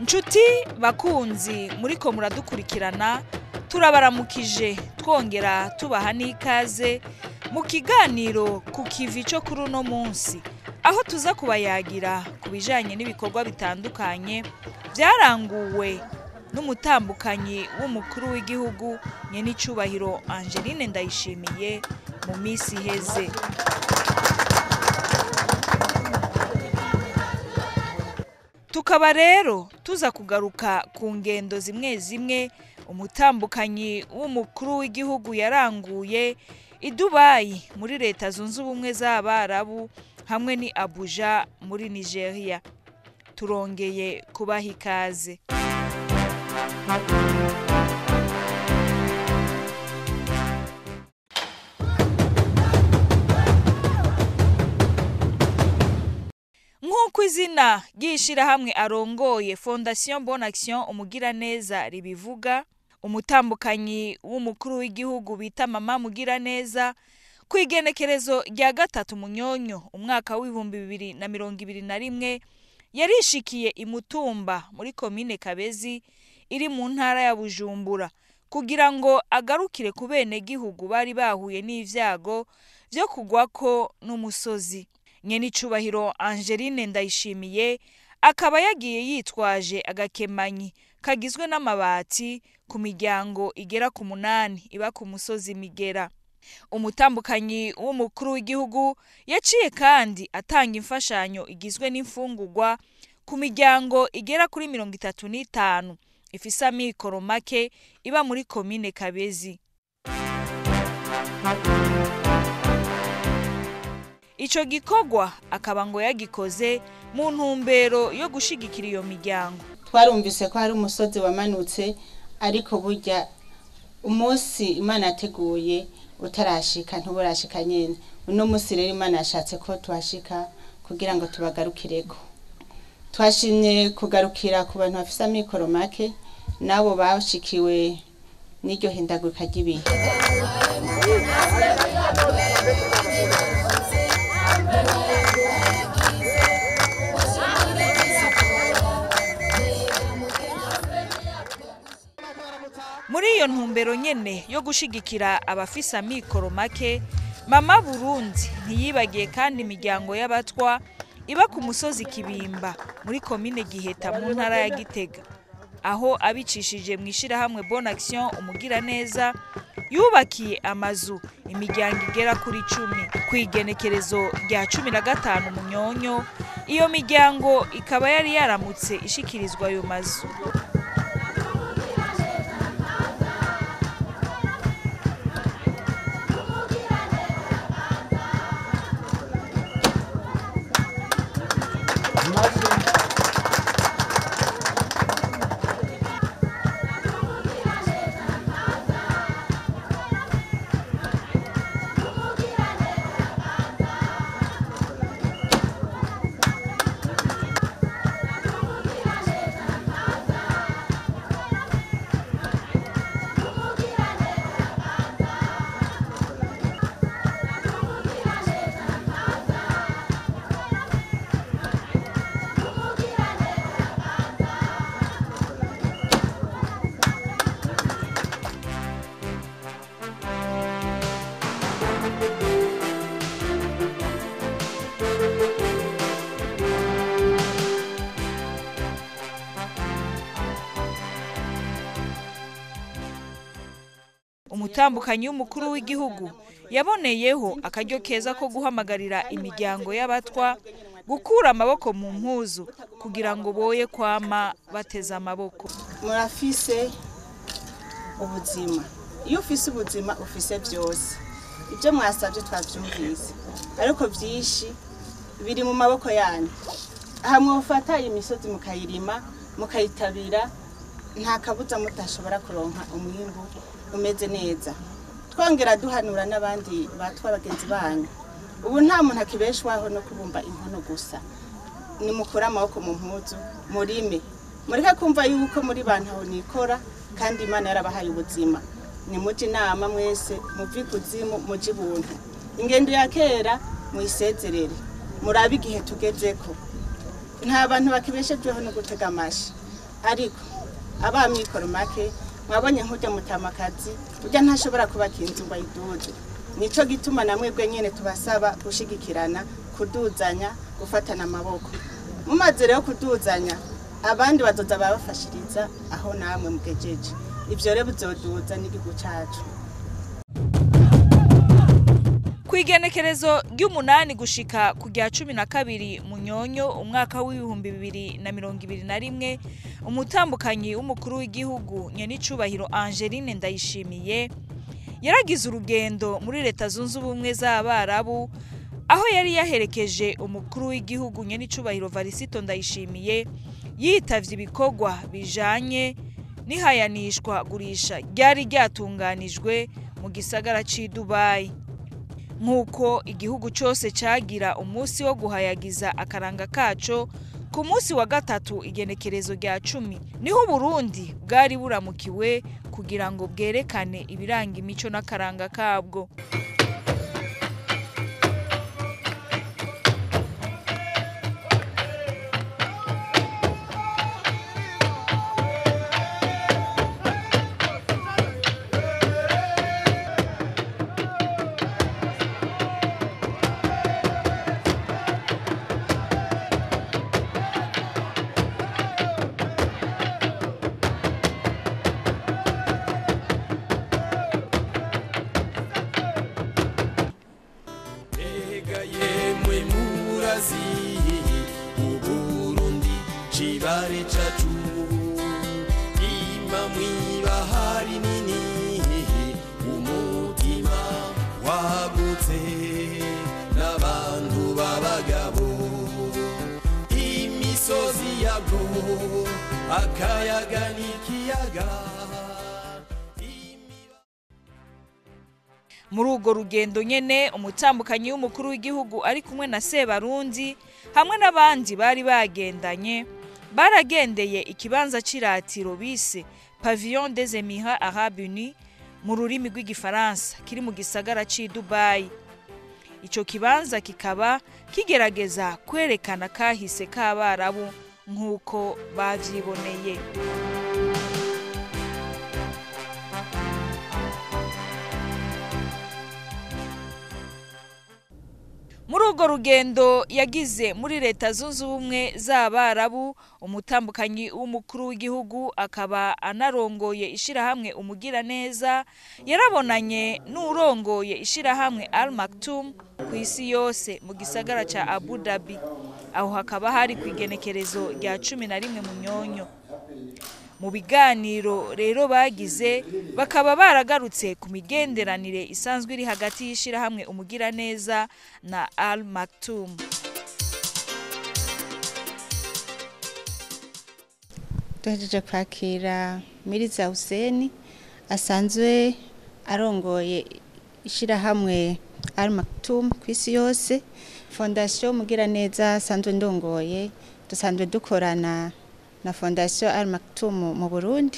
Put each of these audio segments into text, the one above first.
Nshuti bakunzi muriko muradukurikirana, turabaramukije twongera tubaha n'ikaze mu kiganiro ku kivi cyo kuri uno munsi, aho tuza kubayagira ku bijanye n'ibikorwa bitandukanye byaranguwe n'umutambukanyi w'umukuru w'igihugu Nyenicubahiro Angeline Ndayishimiye mu misi iheze. Tukaba rero tuza kugaruka ku ngendo zimwe zimwe umutambukanyi w'umukuru w'igihugu yaranguye i Dubai muri Leta Zunze Ubumwe z'Abarabu hamwe ni Abuja muri Nigeria. Turongeye kubaha ikaze. Nk'uko izina ry'ishirahamwe arongoye Fondation Bonne Action Umugiraneza ribivuga, umutambukanyi w'umukuru w'igihugu bita Mama Mugiraneza ku igenekerezo rya 3 Munyonyo umwaka w'2021 yarishikiye imutumba muri komine Kabezi iri mu ntara ya Bujumbura kugira ngo agarukire ku bene gihugu bari bahuye n'ivyago vyo kugwako n'umusozi. Nyenicubahiro Angeline Ndayishimiye akaba yagiye yitwaje agakemanyi kagizwe n'amabati ku miryango igera ku 8 iba ku musozi Migera. Umutambukanyi w'umukuru w'igihugu yaciye kandi atanga imfashanyo igizwe n'imfungurwa ku miryango igera kuri 35 ifise amikoro make iba muri komine Kabezi. Ico gikorwa akaba ngo yagikoze mu ntumbero yo gushigikira iyo miryango. Twarumvise ko hari umusozi wamanutse, ariko burya umunsi Imana yateguye utarashika ntuburashika nyene. Uno munsi rero Imana yashatse ko tuhashika kugira ngo tubagarukireko. Twashimye kugarukira ku bantu bafise amikoro make nabo bashikiwe n'iryo hindagurika ry'ibihe. Muri iyo ntumbero nyene yo gushigikira abafise amikoro make, Mama Burundi ntiyibagiye kandi imiryango y'abatwa iba ku musozi Kibimba muri komine Giheta mu ntara ya Gitega, aho abicishije mu ishirahamwe Bonne Action Umugiraneza yubakiye amazu imiryango igera kuri 10 ku igenekerezo rya 15 Munyonyo. Iyo miryango ikaba yari yaramutse ishikirizwa ayo mazu. Umutambukanyi w'umukuru w'igihugu yaboneyeho akaryo keza ko guhamagarira imiryango y'abatwa gukura amaboko mu mpuzu kugira ngo boye kwama bateze amaboko. Murafise ubuzima, iyo ufise ubuzima ufise byose. Ibyo mwasabye twavyumvise, ariko byinshi biri mu maboko yanyu. Hamwe ufata imisozi mukayirima mukayitabira, nta kabuza mutashobora kuronka umwimbu umeze neza. Twongera duhanura n'abandi batwa bagenzi banyu. Ubu nta muntu akibeshwaho no kubumba inkono gusa. Nimukura amaboko mu mpuzu murime, mureke kumva yuko muri bantu aho nikora, kandi Imana yarabahaye ubuzima. Nimuje inama mwese muvi kuzimu muje ibuntu. Ingendo ya kera muyisezerere, murabe igihe tugezeko. Nta bantu bakibeshejweho no gutega amashi. Ariko abamikoro make mwabonye nk'urya mutamakazi urya ntashobora kubaka inzu ngo ayiduze. Nico gituma namwebwe nyene tubasaba gushigikirana, kuduzanya, gufatana amaboko. Mumaze rero kuduzanya, abandi bazoza babafashiriza aho namwe mugejeje. Ivyo rero bizoduza n'igihugu cacu. Kw'igenekerezo ry'umunani gushika ku rya 12 Munyonyo umwaka w'2021, umutambukanyi w'umukuru w'igihugu nyenicubahiro Angeline Ndayishimiye yaragize urugendo muri Leta Zunze Ubumwe z'Abarabu, aho yari yaherekeje umukuru w'igihugu nyenicubahiro Varisito Ndayishimiye yitavye ibikorwa bijanye n'ihayanishwa gurisha ryari ryatunganijwe mu gisagara c'i Dubai. Nk'uko igihugu cyose cagira umunsi wo guhayagiza akaranga kaco ku munsi wa gatatu igenekerezo rya 10, niho Burundi bwari buramukiwe kugira ngo bwerekane ibiranga imico n'akaranga kabwo. Muri urwo rugendo nyene, umutambukanyi w'umukuru w'igihugu ari kumwe na Sebarundi hamwe n'abandi bari bagendanye baragendeye ikibanza c'iratiro bise Pavillon des Émirats Arabes Unis mu rurimi rw'igifaransa kiri mu gisagara c'i Dubai. Ico kibanza kikaba kigerageza kwerekana kahise k'Abarabu nk'uko bavyiboneye. Muri urwo rugendo yagize muri Leta Zunze Ubumwe z'Abarabu, umutambukanyi w'umukuru w'igihugu akaba anarongoye ishirahamwe Umugiraneza yarabonanye n'urongoye ishirahamwe Al Maktoum ku isi yose mu gisagara ca Abu Dhabi, aho hakaba hari kw'igenekerezo rya 11 Munyonyo. Mu biganiro rero bagize bakaba baragarutse ku migenderanire isanzwe iri hagati y'ishirahamwe Umugiraneza na Al Maktoum. Duhejeje kwakira Mirza Hussein asanzwe arongoye ishirahamwe Al Maktoum ku isi yose. Fondation Umugiraneza asanzwe ndongoye, dusanzwe dukorana na Fondation Al Maktoum mu Burundi.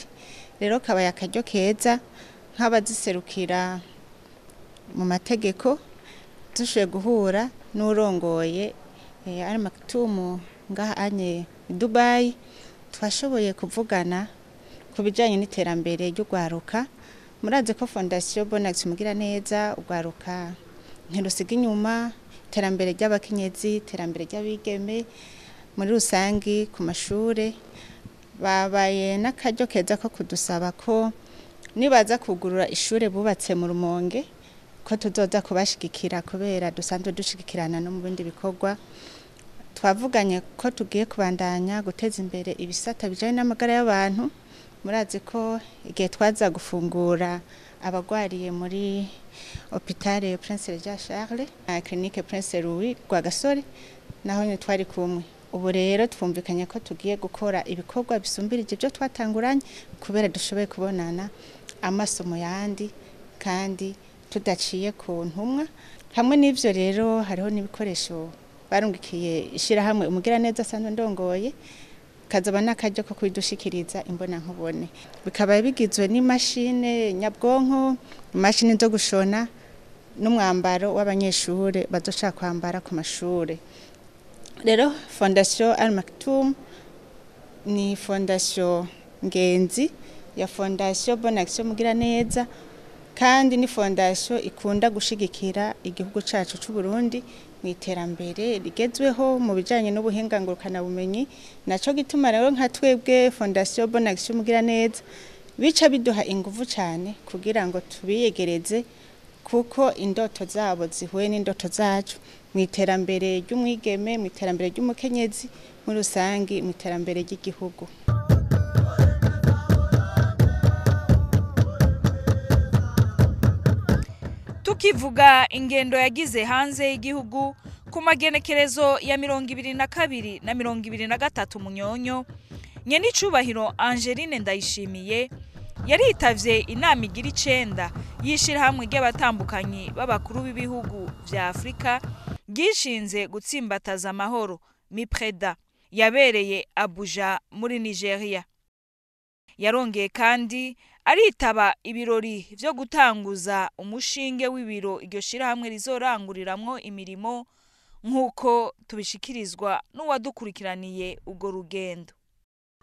Rero kabaye akaryo keza nk'abaziserukira mu mategeko dushoboye guhura n'urongoye Al Maktoum ngaha anye Dubai. Twashoboye kuvugana ku bijanye n'iterambere ry'ugwaruka. Murazi ko Fondation Bonne Action Umugiraneza ugwaruka ntirusiga inyuma, iterambere ry'abakenyezi, iterambere ry'abigeme muri rusangi ku mashure. Babaye n'akaryo keza ko kudusaba ko nibaza kugurura ishure bubatse mu Rumonge ko tuzoza kubashigikira, kubera dusanzwe dushigikirana no mu bindi bikorwa. Twavuganye ko tugiye kubandanya guteza imbere ibisata bijanye n'amagara y'abantu. Murazi ko igihe twaza gufungura abagwariye muri Hôpital Prince Jean Charles na Clinique Prince Louis Rwagasore, naho nyine twari kumwe. Ubu rero twumvikanye ko tugiye gukora ibikorwa bisumbirije ibyo twatanguranye, kubera dushoboye kubonana amasomo yandi kandi tudaciye ku ntumwa. Hamwe n'ivyo rero hariho n'ibikoresho barungikiye ishirahamwe Umugiraneza asanzwe ndongoye, kazaba n'akaryo ko kubidushikiriza imbona nkubone. Bikaba bigizwe n'imashine nyabwonko, imashini zo gushona n'umwambaro w'abanyeshure bazoshaka kwambara ku mashure. Rero Fondation Al Maktoum Ni fondation ngenzi ya Fondation Bonne Action Mugiraneza, kandi ni fondation ikunda gushigikira igihugu cacu c'u Burundi mu iterambere rigezweho mu bijanye n'ubuhinga ngurukana bumenyi. Naco gituma rero nka twebwe Fondation Bonne Action Mugiraneza bica biduha inguvu cyane kugira ngo tubiyegereze, kuko indoto zabo zihuye n'indoto zacu mu iterambere ry'umwigeme, mu iterambere ry'umukenyezi muri rusangi, mu iterambere ry'igihugu. Tukivuga ingendo yagize hanze y'igihugu, ku magenekerezo ya 22 na 23 Munyonyo, nyenicubahiro Angeline Ndayishimiye yaritavye inama igira 9 y'ishirahamwe ry'abatambukanyi b'abakuru b'ibihugu vya Afrika ryishinze gutsimbataza amahoro MIPREDA, yabereye Abuja muri Nigeria. Yarongeye kandi aritaba ibirori vyo gutanguza umushinge w'ibiro iryo shirahamwe rizoranguriramwo imirimo, nk'uko tubishikirizwa n'uwadukurikiraniye urwo rugendo.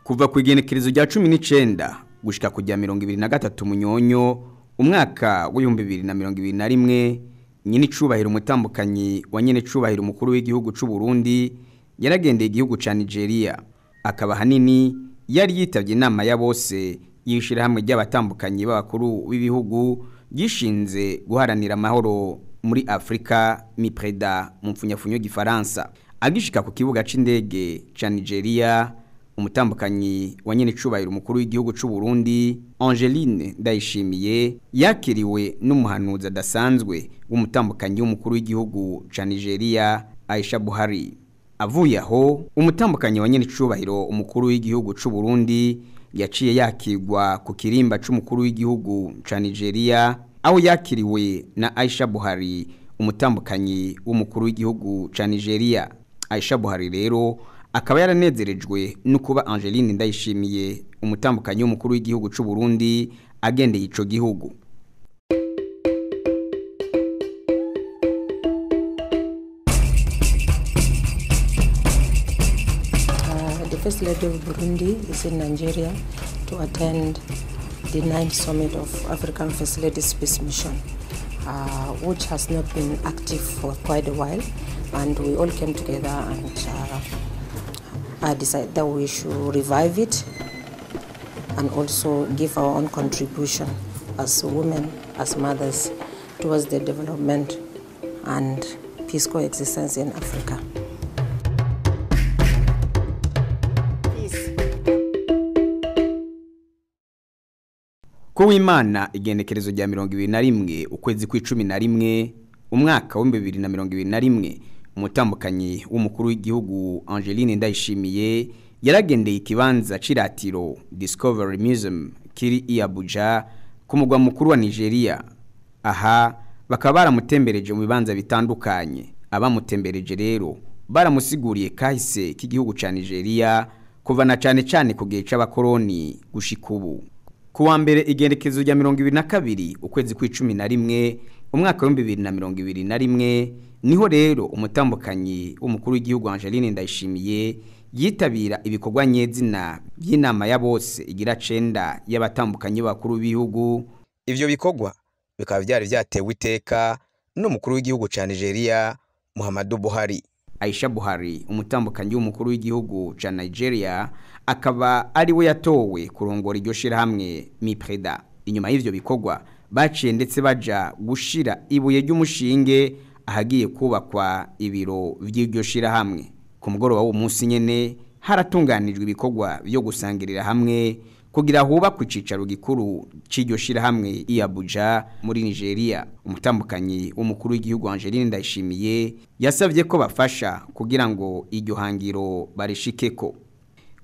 Kuva ku igenekerezo rya 19 gushika kujya 23 Munyonyo umwaka w'2021, nyenicubahiro umutambukanyi wa nyenicubahiro umukuru w'igihugu c'u Burundi yaragendeye igihugu ca Nigeria, akaba hanini yari yitavye inama ya bose y'ishirahamwe ry'abatambukanyi b'abakuru b'ibihugu gishinze guharanira amahoro muri Afrika MIPREDA mu mfunyafunyo gifaransa. Agishika ku kibuga c'indege ca Nigeria, umutambukanyi wa nyenicubahiro umukuru w'igihugu c'u Burundi Angeline Ndayishimiye yakiriwe n'umuhanuzi adasanzwe w'umutambukanyi w'umukuru w'igihugu ca Nigeria Aisha Buhari. Avuye aho, umutambukanyi wa nyenicubahiro umukuru w'igihugu c'u Burundi yaciye yakirwa ku kirimba c'umukuru w'igihugu ca Nigeria, aho yakiriwe na Aisha Buhari, umutambukanyi w'umukuru w'igihugu ca Nigeria. Aisha Buhari rero akaba yaranezerejwe no kuba Angeline Ndayishimiye umutambukanyi w'umukuru w'igihugu c'u Burundi agendeye ico gihugu. The First Lady of Burundi is in Nigeria to attend the 9th Summit of African First Ladies Peace Mission, which has not been active for quite a while, and we all came together and I decided that we should revive it and also give our own contribution as women, as mothers, towards the development and peace coexistence in Africa. Kuwimana igenekerezo rya 21 ukwezi kw'icumi na rimwe umwaka wa 2021, umutambukanyi w'umukuru w'igihugu Angeline Ndayishimiye yaragendeye ikibanza c'iratiro Discovery Museum kiri i Abuja ku mugwa mukuru wa Nigeria. Aha bakaba baramutembereje mu bibanza bitandukanye. Abamutembereje rero baramusiguriye kahise k'igihugu ca Nigeria kuva na cane cane ku gihe c'abakoroni gushika ubu. Kuwa mbere igenekerezo rya 22 ukwezi kw'icumi na rimwe umwaka wa 2021, niho rero umutambukanyi w'umukuru w'igihugu Angeline Ndayishimiye yitabira ibikorwa nyezina by'inama ya bose igira 9 y'abatambukanyi bakuru b'ibihugu. Ivyo bikorwa bikaba byari byatewe iteka n'umukuru w'igihugu ca Nigeria Muhammadu Buhari. Aisha Buhari umutambukanyi w'umukuru w'igihugu ca Nigeria akaba ari we yatowe kurongora iryo shirahamwe MIPREDA. Inyuma y'ivyo bikorwa baciye ndetse baja gushira ibuye ry'umushinge ahagiye kubakwa ibiro vy'iryo shirahamwe. Ku mugoroba w'uwo munsi nyene haratunganijwe ibikorwa byo gusangirira hamwe kugira hubakwe icicaro gikuru c'iryo shirahamwe i Abuja muri Nigeria. Umutambukanyi w'umukuru w'igihugu Angeline Ndayishimiye yasavye ko bafasha kugira ngo iryo hangiro barishikeko.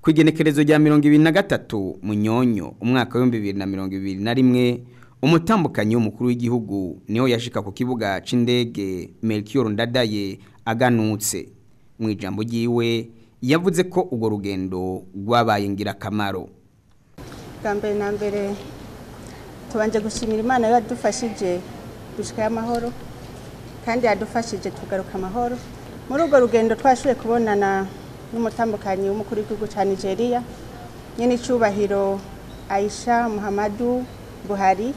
Kwigenekerezo rya 23 Munyonyo umwaka wa 2021, umutambukanyi w'umukuru w'igihugu niho yashika ku kibuga c'indege Melchior Ndadaye aganutse. Mu ijambo ryiwe yavuze ko urwo rugendo rwabaye ngirakamaro. Bwa mbere na mbere tubanje gushimira Imana yadufashije gushika y'amahoro, kandi yadufashije tugaruka amahoro. Muri urwo rugendo twashoboye kubonana n'umutambukanyi w'umukuru w'igihugu ca Nigeria, nyene icubahiro Aisha Muhammadu Buhari.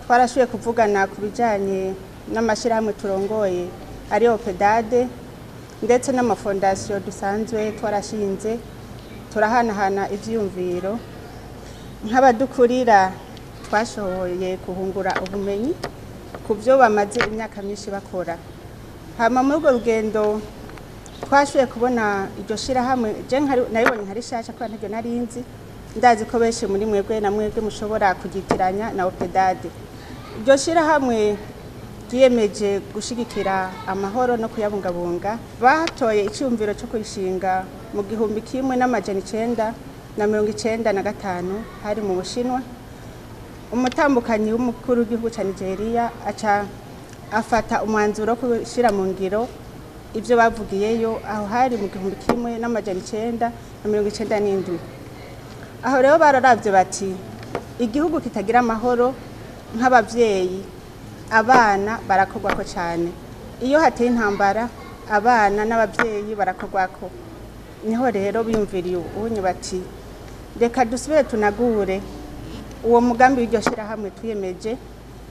Twarashoboye kuvugana ku bijanye n'amashirahamwe turongoye ari OPEDADE ndetse n'amafondasiyo dusanzwe twarashinze, turahanahana ivyiyumviro. Nk'abadukurira twashoboye kuhungura ubumenyi ku byo bamaze imyaka myinshi bakora. Hama muri urwo rugendo twashoboye kubona iryo shirahamwe, je naribonye nka rishasha kubera ntaryo narinzi. Ndazi ko benshi muri mwebwe na mwebwe mushobora kugitiranya na OPEDADE. Iryo shirahamwe ryiyemeje gushigikira amahoro no kuyabungabunga. Batoye iciyumviro cyo kurishinga mu 1995 hari mu Bushinwa. Umutambukanyi w'umukuru w'igihugu ca Nigeria aca afata umwanzuro wo gushyira mu ngiro ibyo bavugiyeyo, aho hari mu 1997. Aho rero bararavye bati igihugu kitagira amahoro, nk'abavyeyi abana barakorwako cyane. Iyo hateye intambara abana n'abavyeyi barakorwako. Niho rero biyumviriye ubunye bati reka dusubire tunagure uwo mugambi w'iryo shirahamwe twiyemeje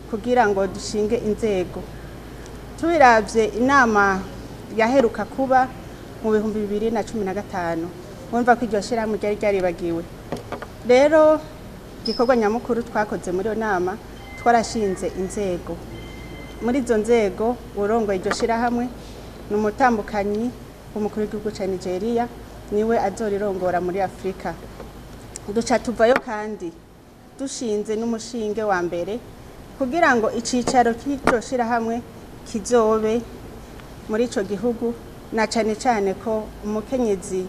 kugira ngo dushinge inzego. Tubiravye inama yaheruka kuba mu 2015, wumva ko iryo shirahamwe ryari ryaribagiwe. Rero igikorwa nyamukuru twakoze muri iyo nama, twarashinze inzego. Muri izo nzego urongoye iryo shirahamwe ni umutambukanyi w'umukuru w'igihugu ca Nigeria, niwe azorirongora muri Afrika. Duca tuvayo kandi dushinze n'umushinge wa mbere kugira ngo icicaro cy'iryo shirahamwe kizobe muri ico gihugu, na cane cane ko umukenyezi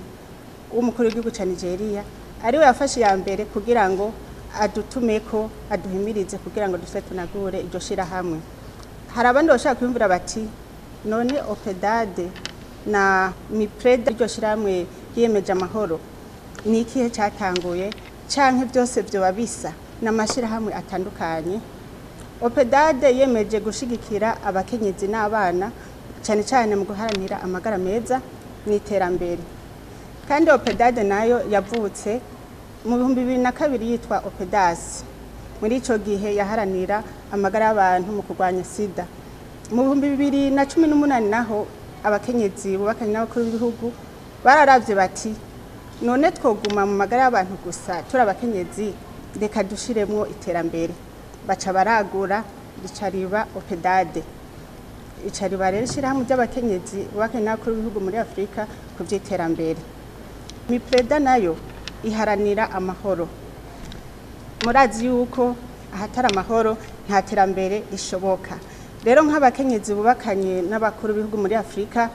w'umukuru w'igihugu ca Nigeria ariwe yafashe iya mbere kugira ngo adutumeko, aduhimirize kugira ngo duse tunagure iryo shirahamwe. Hari abandi bashaka kwiyumvira bati none OPEDADE na MIPREDA, iryo shirahamwe ryiyemeje amahoro, ni ikihe cyatanguye canke byose vyoba bisa n'amashirahamwe atandukanye? OPEDADE yemeje gushigikira abakenyezi n'abana cyane cyane mu guharanira amagara meza n'iterambere. Kandi OPEDADE nayo yavutse mu 2002 yitwa OPEDAS. Muri ico gihe yaharanira amagara y'abantu mu kurwanya sida. Mu 2018 naho abakenyezi bubakanye n'abakuru b'ibihugu bararavye bati none twoguma mu magara y'abantu gusa turi abakenyezi, reka dushiremwo iterambere. Baca baragura rica riba OPEDADE. Ica riba rero ishirahamwe ry'abakenyezi bubakanye n'abakuru b'ibihugu muri Afrika ku vy'iterambere. MIPREDA nayo iharanira amahoro. Murazi yuko ahatari amahoro nta terambere rishoboka. Rero nk'abakenyezi bubakanye n'abakuru b'ibihugu muri Afrika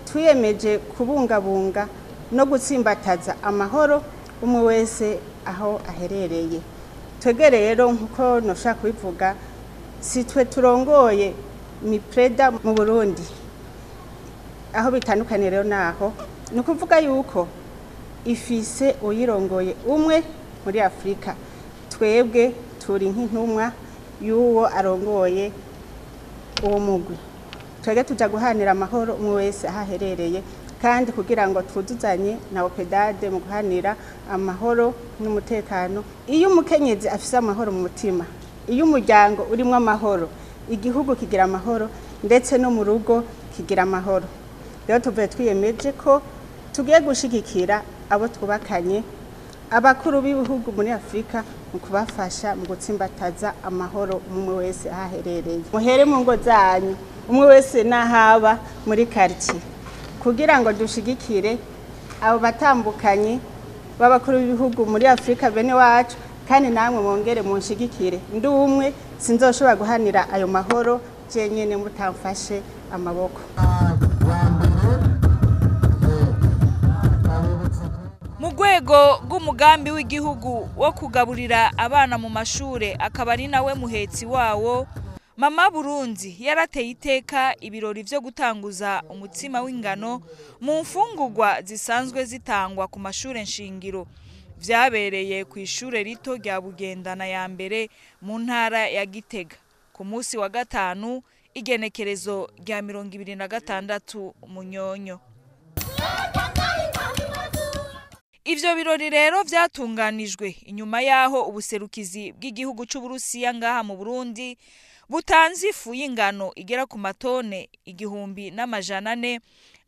twiyemeje kubungabunga no gutsimbataza amahoro umwe wese aho aherereye. Twebwe rero nkuko noshaka kubivuga, si twe turongoye MIPREDA mu Burundi. Aho bitandukanye rero naho ni ukuvuga yuko ifise uyirongoye umwe muri Afrika. Twebwe turi nk'intumwa y'uwo arongoye uwo mugwi. Twebwe tuja guhanira amahoro umwe wese aho aherereye, kandi kugira ngo twuzuzanye na OPEDADE mu guhanira amahoro n'umutekano. Iyo umukenyezi afise amahoro mu mutima, iyo umuryango urimwo amahoro, igihugu kigira amahoro, ndetse no mu rugo kigira amahoro. Rero tuvuye twiyemeje ko tugiye gushigikira abo twubakanye, abakuru b'ibihugu muri Afrika, mu kubafasha mu gutsimbataza amahoro umwe wese aho aherereye. Muhere mu ngo zanyu, umwe wese n'ahaba muri quartier, kugira ngo dushigikire abo batambukanye b'abakuru b'ibihugu muri Afrika bene wacu, kandi namwe mwongere munshigikire. Ndi umwe sinzoshobora guhanira ayo mahoro jenyene mutamfashe amaboko. Mu rwego rw'umugambi w'igihugu wo kugaburira abana mu mashure, akaba ari nawe muhetsi wawo, Mama Burundi yarateye iteka ibirori vyo gutanguza umutsima w'ingano mu mfungurwa zisanzwe zitangwa ku mashure nshingiro. Vyabereye ku ishure rito rya Bugendana ya mbere mu ntara ya Gitega ku munsi wa gatanu, igenekerezo rya 26 Munyonyo. Ivyo birori rero vyatunganijwe inyuma yaho ubuserukizi bw'igihugu c'Uburusiya ngaha mu Burundi butanze ifu y'ingano igera ku matone 1400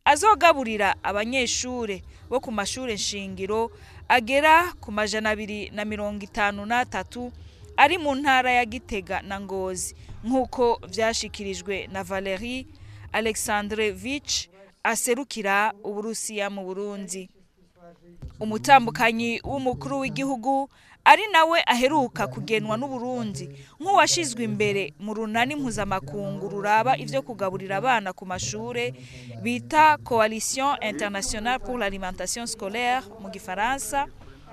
azogaburira abanyeshure bo ku mashure nshingiro agera ku 253 ari mu ntara ya Gitega na Ngozi, nk'uko vyashikirijwe na Valerie Alexandrevich aserukira Uburusiya mu Burundi. Umutambukanyi w'umukuru w'igihugu ari nawe aheruka kugenwa n'Uburundi nk'uwashizwe imbere mu runani mpuzamakungu ruraba ivyo kugaburira abana ku mashure bita Coalition Internationale pour l'Alimentation Scolaire mu Gifaransa,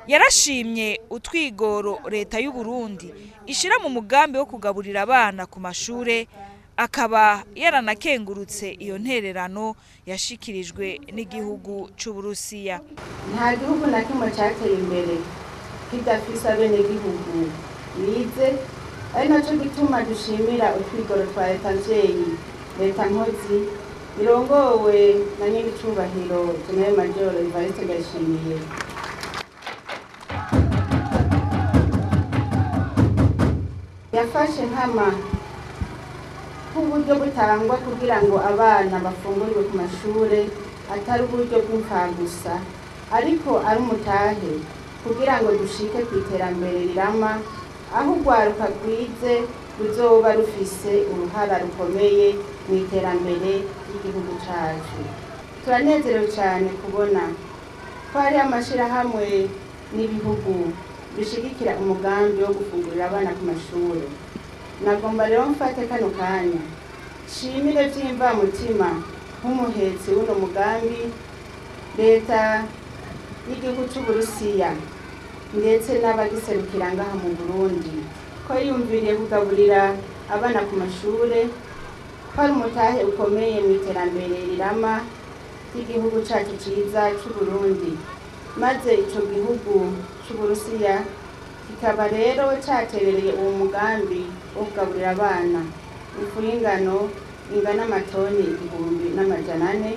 yarashimye utwigoro leta y'u Burundi ishira mu mugambi wo kugaburira abana ku mashure, akaba yaranakengurutse iyo ntererano yashikirijwe n'igihugu c'Uburusiya. Nta gihugu na kimwe cateye imbere kidafise abenegihugu bize, ari naco gituma dushimira utwigoro twa leta mvyeyi, leta nkozi irongowe na nyenicubahiro General Major Evariste Ndayishimiye. Yafashe nkama k'uburyo butangwa kugira ngo abana bafungurirwe ku mashure atari uburyo bw'imfagusa, ariko ari umutahe kugira ngo dushike ku iterambere rirama, aho urwaruka rwize ruzoba rufise uruhara rukomeye mu iterambere ry'igihugu cacu. Turanezerewe cane kubona ko hari amashirahamwe n'ibihugu bishigikira umugambi wo gufungurira abana ku mashure. Nagomba rero mfate kano kanya nshimire vy'imvamutima nk'umuhetsi w'uno mugambi leta y'igihugu c'Uburusiya ndetse n'abagiserukira ngaha mu Burundi, ko yiyumviriye kugaburira abana ku mashure, ko ari umutahe ukomeye mu iterambere rirama ry'igihugu cacu ciza c'Uburundi, maze ico gihugu c'Uburusiya kikaba rero caterereye uwo mugambi wo kugaburira abana ifu y'ingano ingana amatoni 1400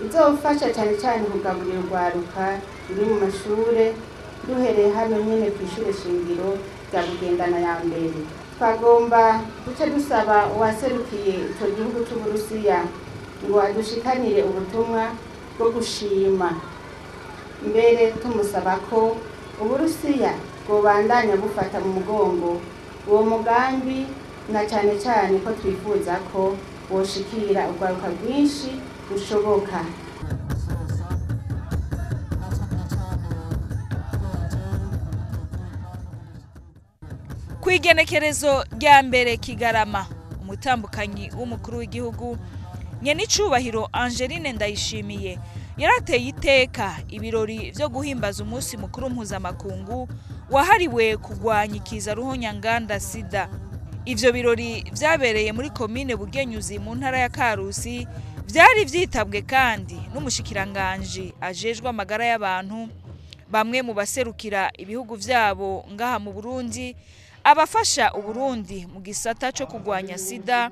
izofasha cane cane kugaburira urwaruka ruri mu mashure, duhereye hano nyene kw'ishure shingiro rya Bugendana ya mbere. Twagomba duce dusaba uwaserukiye ico gihugu c'Uburusiya ngo adushikanire ubutumwa bwo gushima, mbere tumusaba ko Uburusiya bwobandanya bufata mu mugongo uwo mugambi, na cane cane ko twifuza ko woshikira urwaruka rwinshi rushoboka. Kw'igenekerezo rya mbere Kigarama, umutambukanyi w'umukuru w'igihugu nyenicubahiro Angeline Ndayishimiye yarateye iteka ibirori vyo guhimbaza umunsi mukuru mpuzamakungu wahariwe kugwanya ikiza ruhonyanganda sida. Ivyo birori vyabereye muri komine Bugenyuzi mu ntara ya Karusi, vyari vyitabwe kandi n'umushikiranganji ajejwe amagara y'abantu, bamwe mu baserukira ibihugu vyabo ngaha mu Burundi, abafasha Uburundi mu gisata co kugwanya sida,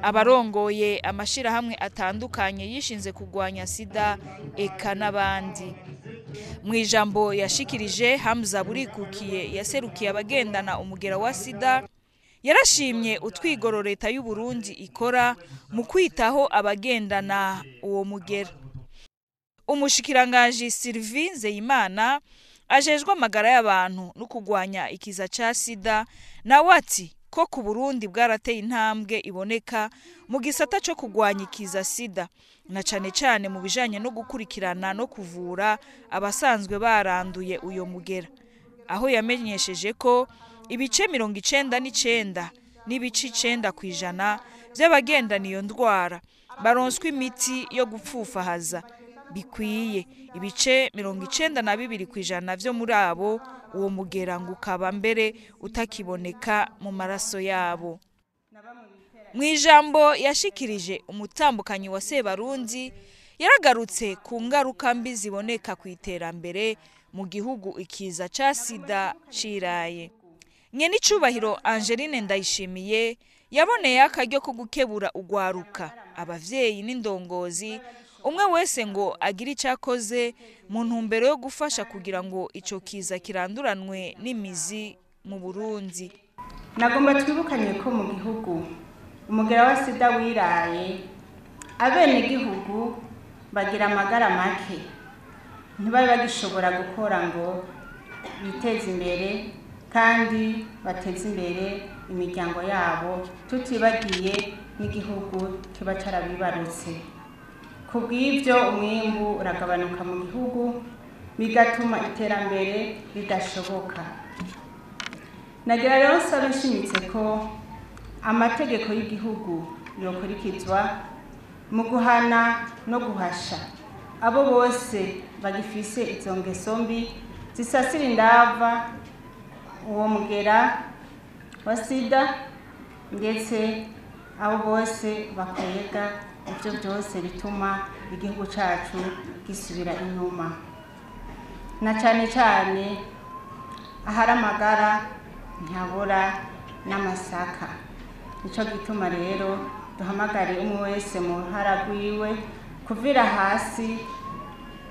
abarongoye amashirahamwe atandukanye yishinze kugwanya sida, eka n'abandi. Mu ijambo yashikirije, Hamza Burikukiye yaserukiye abagendana umugera wa sida, yarashimye utwigoro leta y'u Burundi ikora mu kwitaho abagendana uwo mugera. Umushikiranganji Sylvie Nzeyimana ajejwe amagara y'abantu no kugwanya ikiza ca sida, nawe ati ko ku Burundi bwarateye intambwe iboneka mu gisata co kugwanya ikiza sida, na cane cane mu bijanye no gukurikirana no kuvura abasanzwe baranduye uyo mugera, aho yamenyesheje ko ibice 99.9% vy'abagendana iyo ndwara baronswa imiti yo gupfufahaza bikwiye, ibice 92% vyo muri abo uwo mugera ngo ukaba mbere utakiboneka mu maraso yabo. Mu ijambo yashikirije, umutambukanyi wa Sebarundi yaragarutse ku ngaruka mbi ziboneka ku iterambere mu gihugu ikiza ca sida ciraye. Nyenicubahiro Angeline Ndayishimiye yaboneye akaryo ko gukebura ugwaruka, abavyeyi n'indongozi Umwe wese ngo agire icyo akoze mu ntumbero yo gufasha kugira ngo ico kiza kiranduranwe n'imizi mu Burundi. Nagomba twibukanye ko mu gihugu umugera wa sida wiraye, abenegihugu bagira amagara make, ntibabe bagishobora gukora ngo biteze imbere kandi bateze imbere imiryango yabo, tutibagiye n'igihugu kiba carabibarutse. Ku bw'ibyo umwimbu uragabanuka mu gihugu, bigatuma iterambere ridashoboka. Nagira rero nsaba nshimitse ko amategeko y'igihugu yokurikizwa mu guhana no guhasha abo bose bagifise izo ngeso mbi zisasira indava uwo mugera wa sida, ndetse abo bose bakwega ibyo byose bituma igihugu cacu gisubira inyuma, na cane cane ahari amagara ntihabura n'amasaka. Nico gituma rero duhamagare umwe wese mu ruhara rwiwe kuvira hasi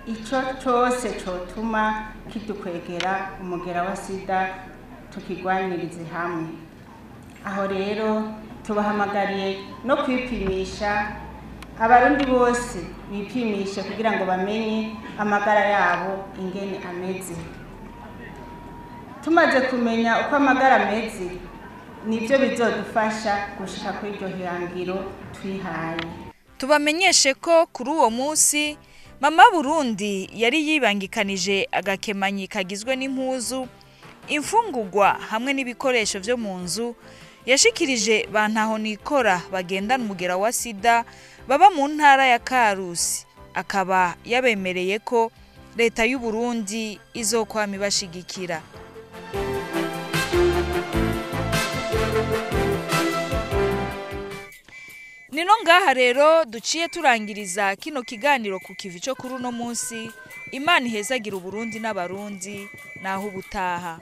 ico cose cotuma kidukwegera umugera wa sida, tukigwanirize hamwe. Aho rero tubahamagariye no kwipimisha, abarundi bose bipimishe kugira ngo bamenye amagara yabo ingene ameze. Tumaze kumenya uko amagara ameze, nibyo bizodufasha gushika kuri iryo hangiro twihaye. Tubamenyeshe ko kuri uwo munsi Mama Burundi yari yibangikanije agakemanyi kagizwe n'impuzu, imfungurwa hamwe n'ibikoresho vyo mu nzu, yashikirije bantaho nikora bagendana umugera wa sida baba mu ntara ya Karusi, akaba yabemereye ko leta y'u Burundi izokwama ibashigikira. Nino ngaha rero duciye turangiriza kino kiganiro ku kivi cyo kuri uno munsi. Imana ihezagira Uburundi n'abarundi, naho ubutaha.